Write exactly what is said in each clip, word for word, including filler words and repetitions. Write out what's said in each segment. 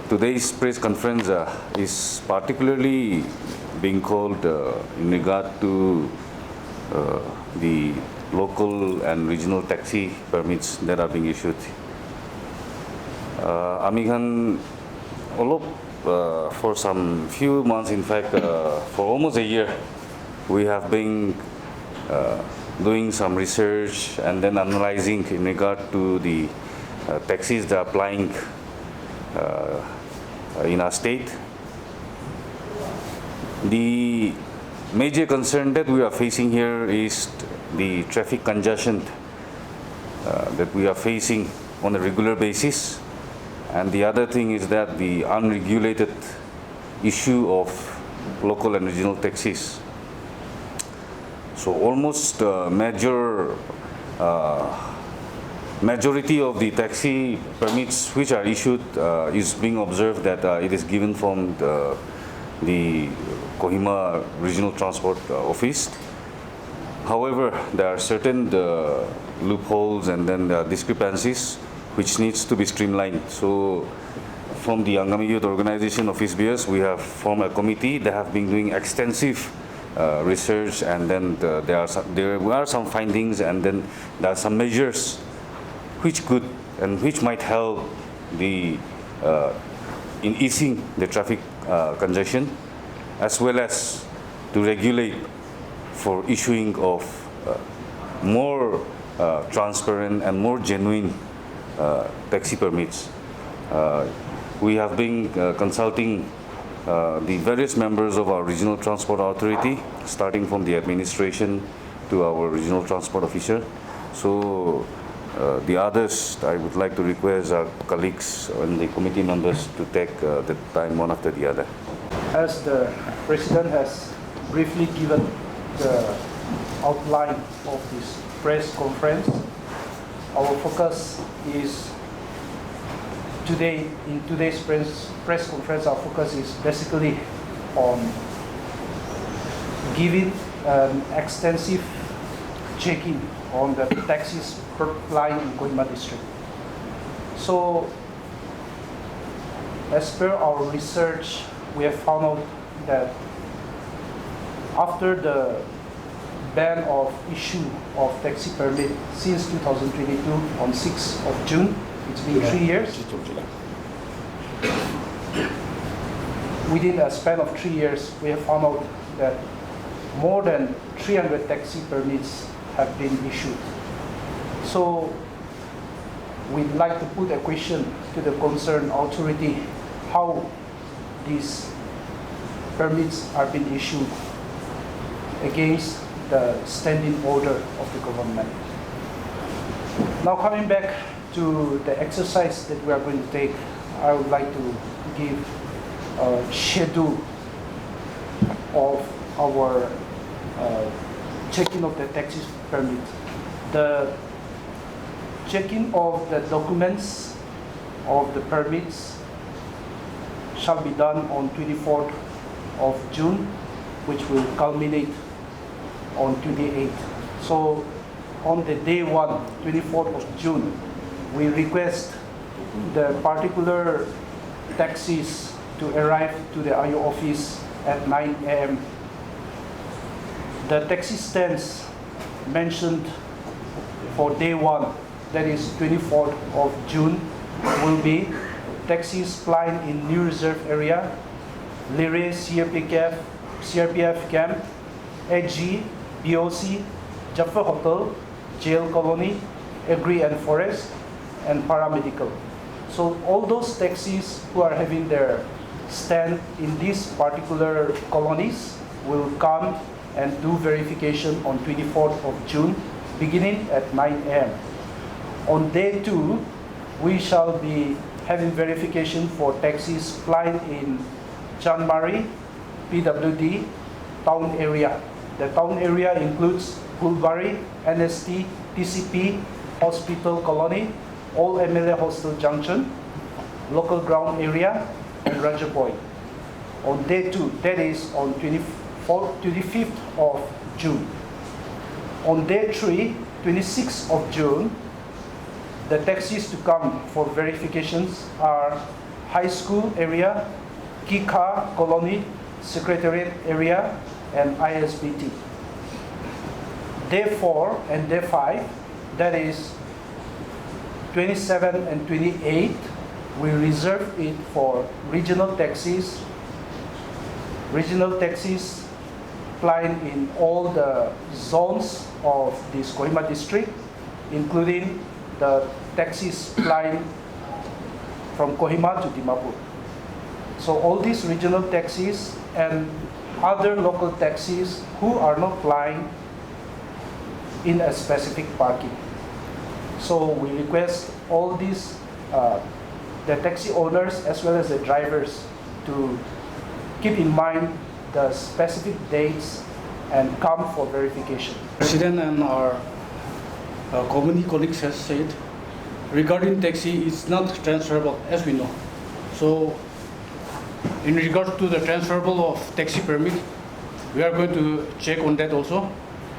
Today's press conference uh, is particularly being called uh, in regard to uh, the local and regional taxi permits that are being issued. Uh, আমি খান অলপ uh, for some few months, in fact, uh, for almost a year, we have been uh, doing some research and then analyzing in regard to the uh, taxis that are plying uh, in our state. The major concern that we are facing here is the traffic congestion uh, that we are facing on a regular basis. And the other thing is that the unregulated issue of local and regional taxis. So almost uh, major uh, majority of the taxi permits which are issued uh, is being observed that uh, it is given from the, the Kohima Regional Transport uh, Office. However, there are certain uh, loopholes and then uh, discrepancies which needs to be streamlined. So, from the Angami Youth Organization Office bearers, we have formed a committee. They have been doing extensive uh, research, and then uh, there are some, there are some findings, and then there are some measures which could and which might help the uh, in easing the traffic uh, congestion, as well as to regulate for issuing of uh, more uh, transparent and more genuine uh, taxi permits. Uh, we have been uh, consulting uh, the various members of our regional transport authority, starting from the administration to our regional transport officer. So uh, the others, I would like to request our colleagues and the committee members to take uh, the time one after the other. As the President has briefly given the outline of this press conference, our focus is today, in today's press, press conference, our focus is basically on giving an extensive checking on the taxis plying in Kohima district. So, as per our research, we have found out that after the ban of issue of taxi permit since two thousand twenty-two on sixth of June, it's been three years. Within a span of three years, we have found out that more than three hundred taxi permits have been issued. So we'd like to put a question to the concerned authority how these permits are being issued against the standing order of the government. Now, coming back to the exercise that we are going to take, I would like to give a schedule of our uh, checking of the taxi permit. The checking of the documents of the permits shall be done on twenty-fourth of June, which will culminate on twenty-eighth. So on the day one, twenty-fourth of June, we request the particular taxis to arrive to the I O office at nine a m. The taxi stands mentioned for day one, that is twenty-fourth of June, will be taxis plying in New Reserve Area, Lire C R P F, C R P F camp, A G, B O C, Jaffa Hotel, Jail Colony, Agri and Forest, and Paramedical. So all those taxis who are having their stand in these particular colonies will come and do verification on twenty-fourth of June, beginning at nine a m. On day two, we shall be having verification for taxis plying in Chanmari, P W D, town area. The town area includes Phulbari, N S T, T C P, Hospital Colony, Old M L A Hostel Junction, Local Ground area, and Rajapoi. On day two, that is on twenty-fourth, twenty-fifth of June. On day three, twenty-sixth of June, the taxis to come for verifications are High School area, Kikha Colony, Secretariat area, and I S B T. Day four and day five, that is twenty-seven and twenty-eight, we reserve it for regional taxis. Regional taxis plying in all the zones of this Kohima district, including the taxis plying from Kohima to Dimapur. So all these regional taxis and other local taxis who are not plying in a specific parking. So we request all these, uh, the taxi owners as well as the drivers to keep in mind the specific dates and come for verification. President and our uh, company colleagues has said, regarding taxi, it's not transferable, as we know. So, in regard to the transferable of taxi permit, we are going to check on that also.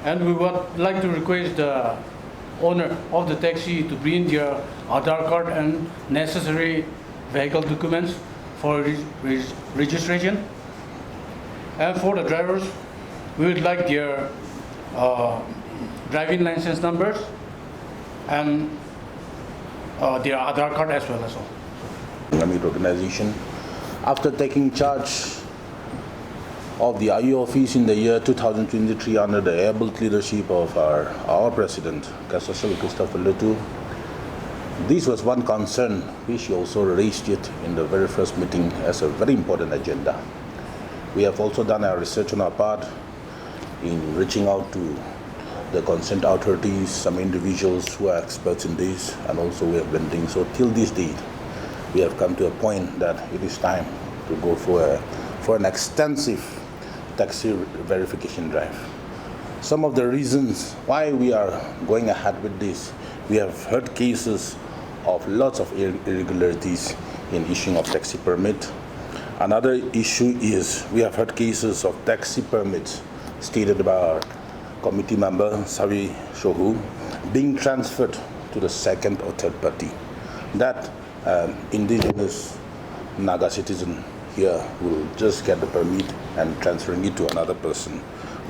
And we would like to request the owner of the taxi to bring their Aadhaar card and necessary vehicle documents for re- re- registration. And for the drivers, we would like their uh, driving license numbers and uh, their Aadhaar card as well as all. Islamic organization. After taking charge of the I U office in the year two thousand twenty-three under the able leadership of our, our president, Kasasal Christopher Lutu, this was one concern which he also raised it in the very first meeting as a very important agenda. We have also done our research on our part in reaching out to the concerned authorities, some individuals who are experts in this, and also we have been doing so till this date. We have come to a point that it is time to go for a, for an extensive taxi verification drive. Some of the reasons why we are going ahead with this, we have heard cases of lots of ir- irregularities in issuing of taxi permit. Another issue is we have heard cases of taxi permits stated by our committee member Savi Shohu being transferred to the second or third party. That um, indigenous Naga citizen here will just get the permit and transferring it to another person.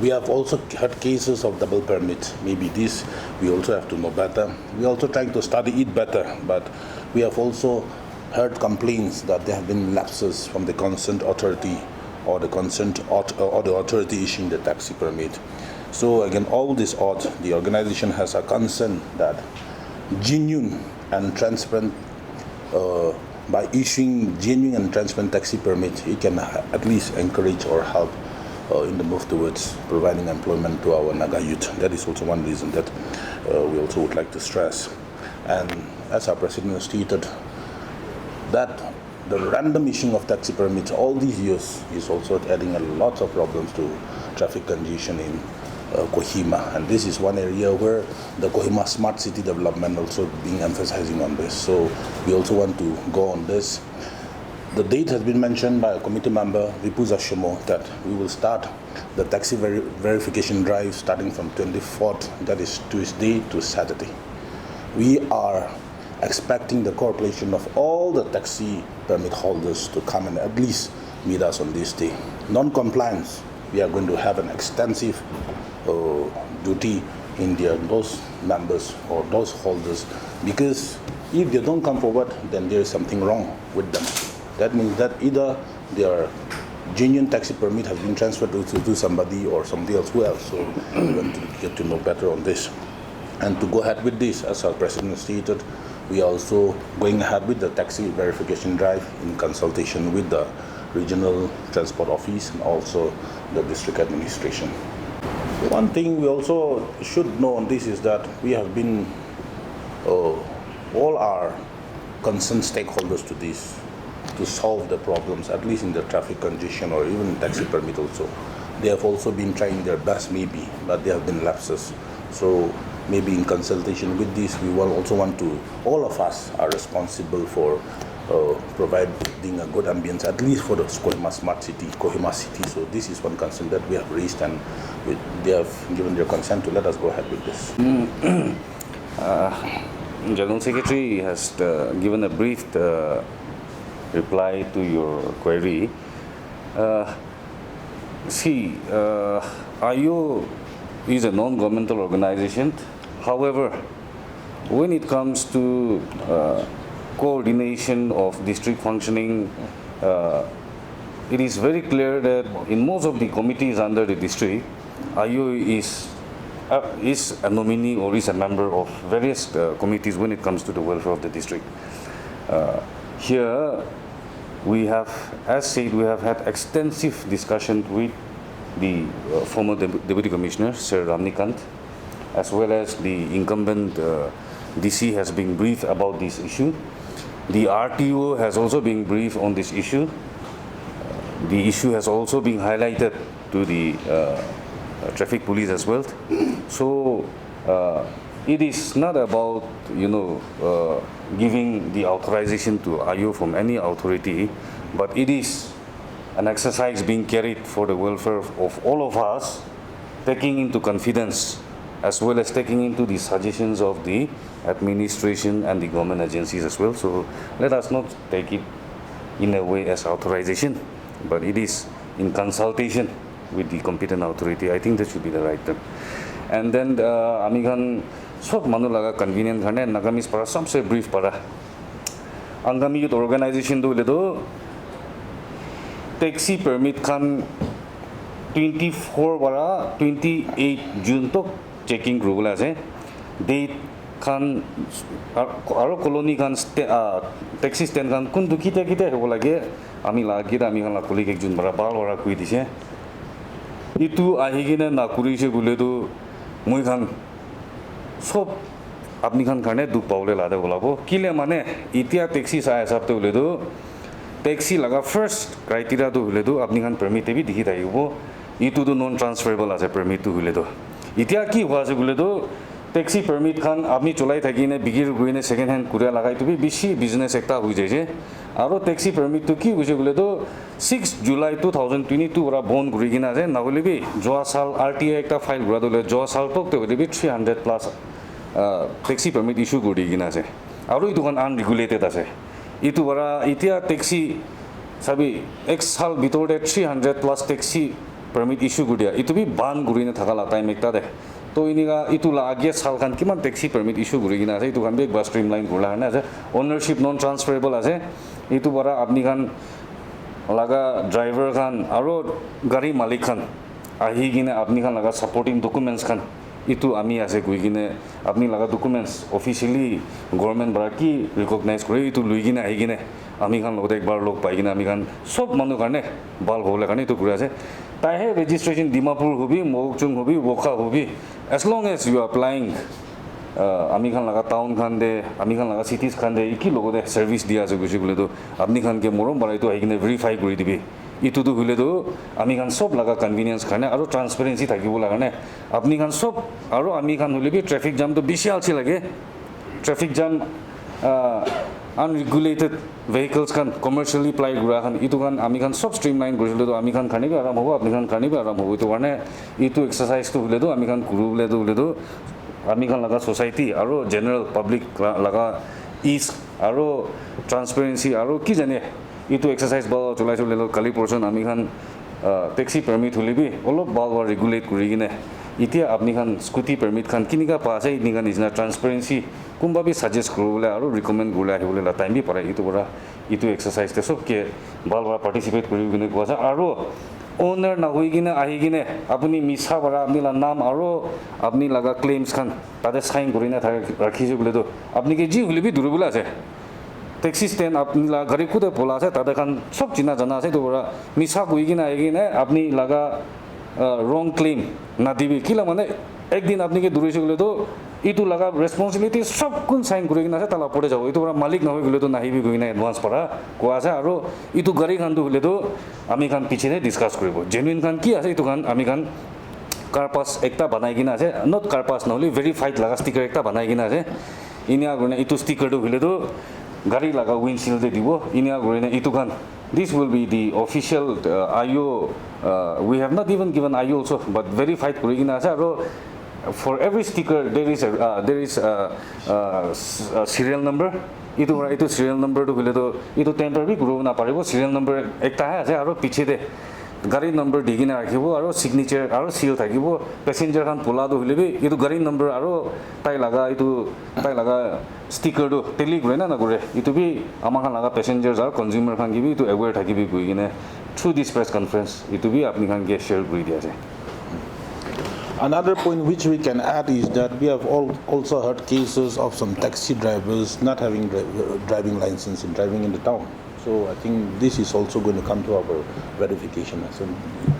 We have also had cases of double permit. Maybe this we also have to know better. We are also trying to study it better, but we have also heard complaints that there have been lapses from the concerned authority or the concerned aut- or the authority issuing the taxi permit. So again, all this ought, the organization has a concern that genuine and transparent uh, by issuing genuine and transparent taxi permits, it can ha- at least encourage or help uh, in the move towards providing employment to our Naga youth. That is also one reason that uh, we also would like to stress. And as our president stated, that the random issuing of taxi permits all these years is also adding a lot of problems to traffic congestion in uh, Kohima. And this is one area where the Kohima Smart City Development also being emphasizing on this. So we also want to go on this. The date has been mentioned by a committee member, Vipuza Shimo, that we will start the taxi veri- verification drive starting from twenty-fourth, that is Tuesday to Saturday. We are expecting the cooperation of all the taxi permit holders to come and at least meet us on this day. Non-compliance, we are going to have an extensive uh, duty in their those members or those holders, because if they don't come forward, then there is something wrong with them. That means that either their genuine taxi permit has been transferred to, to, to somebody or somebody else who else. So we want to get to know better on this. And to go ahead with this, as our president stated, we are also going ahead with the taxi verification drive in consultation with the regional transport office and also the district administration. One thing we also should know on this is that we have been uh, all our concerned stakeholders to this to solve the problems, at least in the traffic congestion or even taxi permit also. They have also been trying their best, maybe, but there have been lapses. So maybe in consultation with this, we will also want to, all of us are responsible for uh, providing a good ambience, at least for the Kohima smart city, Kohima city. So this is one concern that we have raised, and we, they have given their consent to let us go ahead with this. Uh, General Secretary has uh, given a brief uh, reply to your query. Uh, see, uh, I O is a non-governmental organization. However, when it comes to uh, coordination of district functioning, uh, it is very clear that in most of the committees under the district, I O is uh, is a nominee or is a member of various uh, committees when it comes to the welfare of the district. Uh, here, we have, as said, we have had extensive discussion with the uh, former Dep- Deputy Commissioner, Sir Ramnikant, as well as the incumbent uh, D C has been briefed about this issue. The R T O has also been briefed on this issue. The issue has also been highlighted to the uh, traffic police as well. So uh, it is not about, you know, uh, giving the authorization to I O from any authority, but it is an exercise being carried for the welfare of all of us, taking into confidence as well as taking into the suggestions of the administration and the government agencies as well. So let us not take it in a way as authorization, but it is in consultation with the competent authority. I think that should be the right term. And then uh, ami khan sob manu laga convenient karne Nagamese para sabse brief para Angami Youth Organization tu hoile tu taxi permit khan twenty four para twenty eight June tok checking kuribole ase. Date khan ar- aro colony khan sta- ah, taxi stand khan kuntu kitia kitia hobo lage, ami la gate ami khan la colleague ekjon para bhal para koi dise. Itu ahi kena na kurise bole tu moi khan sob apni khan karne dukh pabole lade olabo. Kile mane, itia taxi sai asap te hoile tu, taxi laga first criteria tu hoile tu apni khan permit te bi dikhi thakibo. Itu tu non transferable ase permit tu hoile tu. Itia ki hua ase koile tu, taxi permit khan apni cholai thaki ne bikir kuri ne second hand kuria laga itu bi bishi business ekta hoi jai je. Aro taxi permit tu ki hoise koile tu, six July two thousand twenty two para bon kuri kena ase, na hoile bi jua sal R T I ekta file kura tu hoile jua sal tok te hoile bi three hundred plus uh, taxi permit issue kuri di kena ase. Aro itu khan unregulated ase. Itu para itia taxi sabi ek sal bitor te three hundred plus taxi permit issue kuri dia. Itu bi ban kuri na thaka la time ekta te. To inika itu la age sal khan kiman taxi permit issue kuri kena ase, itu khan bi ekbar streamline kurila karne ase. Ownership non transferable ase. Itu para apni khan laga driver khan aro gari malik khan ahi kena apni khan laga supporting documents khan, itu ami ase koi kena apni laga documents officially government para ki recognize kore itu loi kena ahi kena ami khan logote ekbar log pai kena ami khan sob manu karne bhal hobole karne itu kuri ase. Tai he registration Dimapur hobi, Mokokchung hobi, Wokha hobi, as long as you are applying, uh, ami khan laga town khan de, ami khan laga cities khan de iki logote service dia ase koise koile tu apni khan ke morom para itu ahi kena verify kuri dibi. Itu tu hoile tu ami khan sob laga convenience karne aro transparency thakibo la karne apni khan sob aro ami khan hoile bi traffic jam tu bishi alsi lage. Traffic jam, uh, unregulated vehicles khan commercially ply kura khan itu khan ami khan sob streamline kurisile tu ami khan karne bi aram hobo, apni khan karne bi aram hobo. Itu karne itu exercise tu hoile tu ami khan kuru bole tu hoile tu ami khan laga society aro general public la- laga ease aro transparency aro ki jane itu exercise bhal cholai cholai lo kali portion ami khan uh, taxi permit hule bi olop bhal bhal regulate kuri kene itia apni khan scooty permit khan kinika pa ase inika nishina transparency kumba bi suggest kuribole aro recommend kuribole ahibole la time bi parai itu para itu exercise te sob ke bhal para participate kuri kene koi ase aro owner na hoi kene ahi kene apni misa para apni la naam aro apni laga claims khan tate sign kuri na thaka rakhi ase koile tu apni ke ji hule bi duri bole ase. Taxi stand apni la gari kute bola ase tate khan sob china jana ase etu para misa koi kena ahi kena apni laga uh, wrong claim nadibi kila mane ekdin apni ke durise koile tu itu laga responsibility sob kun sign kuri kena ase tala pore jabo itu para malik nahoi koile tu nahibi koi kena advance para koa ase aro itu gari khan tu hoile tu ami khan piche te discuss kuribo genuine khan ki ase itu khan ami khan carpass ekta banai kena ase not carpass nahole verified laga sticker ekta banai kena ase. Inia kurina itu sticker tu hoile tu gari laga windshield te dibo. Inia kurina itu khan, this will be the official uh, I O. Uh, we have not even given I O also, but verified kuri kena ase. Aro for every sticker there is a uh, there is a, uh, s- a serial number. Itu para itu serial number tu hoile tu itu tamper bi kuribo na paribo. Serial number ekta he ase aro piche te gari number di kena rakhibo aro signature aro seal thakibo. Passenger khan bola tu hoile bi itu gari number aro tai laga itu tai laga sticker tu tally kure na nakure, itu bi ama khan laga passengers aro consumer khan ke bi itu aware thakibi koi kena through this press conference itu bi apni khan ke share kuri dia ase. Another point which we can add is that we have all also heard cases of some taxi drivers not having dri- uh, driving license and driving in the town. So I think this is also going to come to our verification. So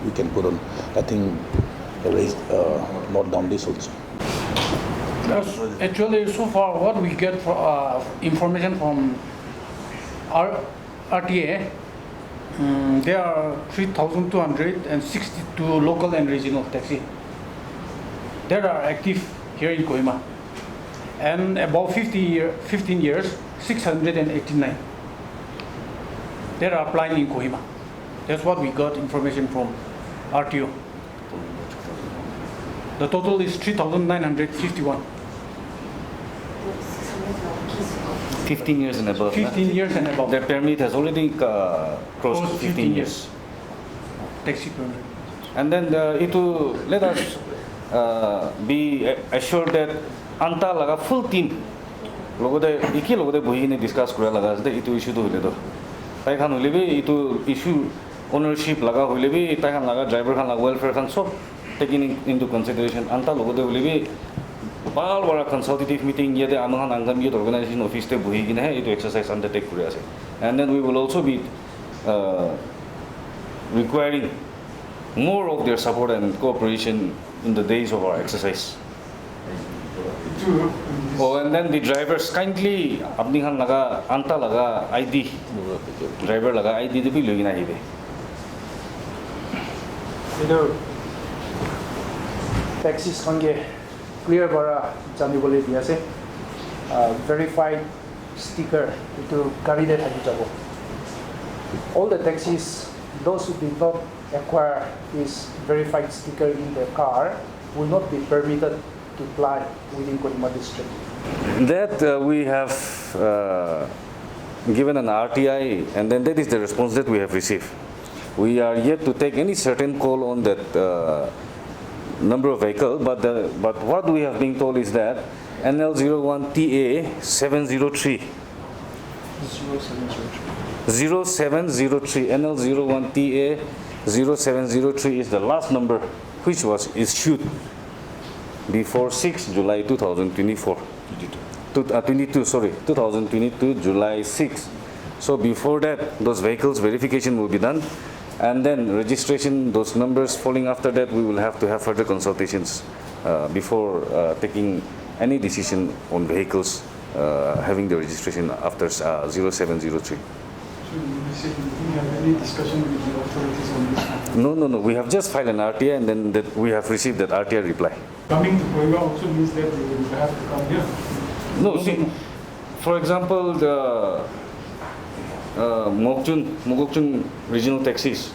we can put on, I think, raise, uh, note down this also. Yes, actually, so far what we get for uh, information from R- R T A, mm, there are three thousand two hundred sixty-two local and regional taxi that are active here in Kohima. And about fifty year, fifteen years, six hundred eighty-nine that are applying in Kohima. That's what we got information from R T O. The total is three thousand nine hundred fifty-one. fifteen years and above. na? Fifteen years and above. The permit has already uh, crossed Crossed fifteen years. Taxi permit. And then the, itu let us uh, be assured that anta laga full team logote iki logote bohi kene discuss kura laga ase de itu issue tu hoile to tai khan hoile bi itu issue ownership laga hoile bi tai khan laga driver khan laga welfare khan sob taking in- into consideration anta logote hoile bi bhal para consultative meeting yate ama khan Angam Youth Organization office te bohi kene he itu exercise undertake kuri ase. And then we will also be uh, requiring more of their support and cooperation in the days of our exercise. Oh, and then the drivers kindly apni khan laga anta laga I D, driver laga I D te bi loi kena ahibe. Etu taxis khan ke clear para jani bole di ase. Uh, verified sticker etu gari te thaki jabo. All the taxis, those who did not acquire this verified sticker in their car will not be permitted to ply within Kohima district. That uh, we have uh, given an R T I, and then that is the response that we have received. We are yet to take any certain call on that uh, number of vehicle, but the, but what we have been told is that N L zero one T A seven zero three. Zero seven zero three. N L zero one T A zero seven zero three is the last number which was issued before six July two thousand twenty-four. Two, uh, twenty-two, sorry, two thousand twenty-two, July six. So before that, those vehicles verification will be done, and then registration, those numbers falling after that, we will have to have further consultations uh, before uh, taking any decision on vehicles uh, having the registration after uh, zero seven zero three. So you said you didn't have any discussion with the authorities on this matter? No, no, no. We have just filed an R T I and then that we have received that R T I reply. Coming to Kohima also means that you will have to come here. No, see, for example, the uh, Mokokchung, Mokokchung regional taxis,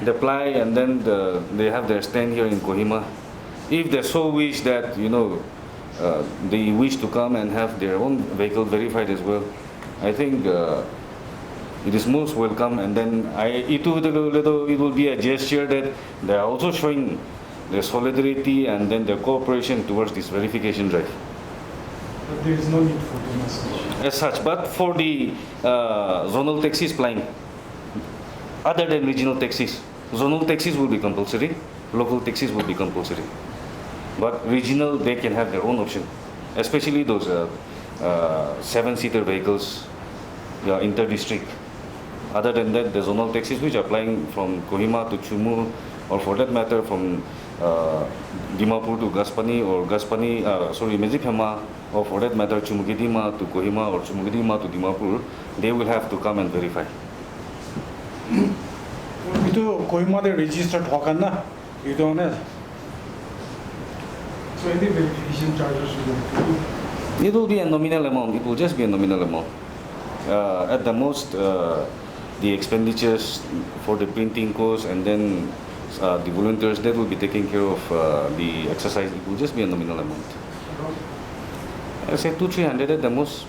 they apply and then the, they have their stand here in Kohima. If they so wish that, you know, uh, they wish to come and have their own vehicle verified as well, I think uh, it is most welcome. And then I, itu, it will be a gesture that they are also showing their solidarity and then their cooperation towards this verification drive. But there is no need for them as such. As such, but for the uh, zonal taxis plying, other than regional taxis, zonal taxis will be compulsory, local taxis will be compulsory. But regional, they can have their own option, especially those uh, uh, seven-seater vehicles, yeah, inter-district. Other than that, the zonal taxis which are plying from Kohima to Chumu, or for that matter, from uh, Dimapur to Gaspani, or Gaspani, uh, sorry, Medziphema, or for that matter, Chumukedima to Kohima, or Chumukedima to Dimapur, they will have to come and verify. Itu Kohima te registered hoa khan na, itu ne. So any verification charges will be It will be a nominal amount. It will just be a nominal amount. Uh, at the most, uh, the expenditures for the printing costs and then uh, the volunteers, that will be taking care of uh, the exercise. It will just be a nominal amount. I say two, three hundred at the most.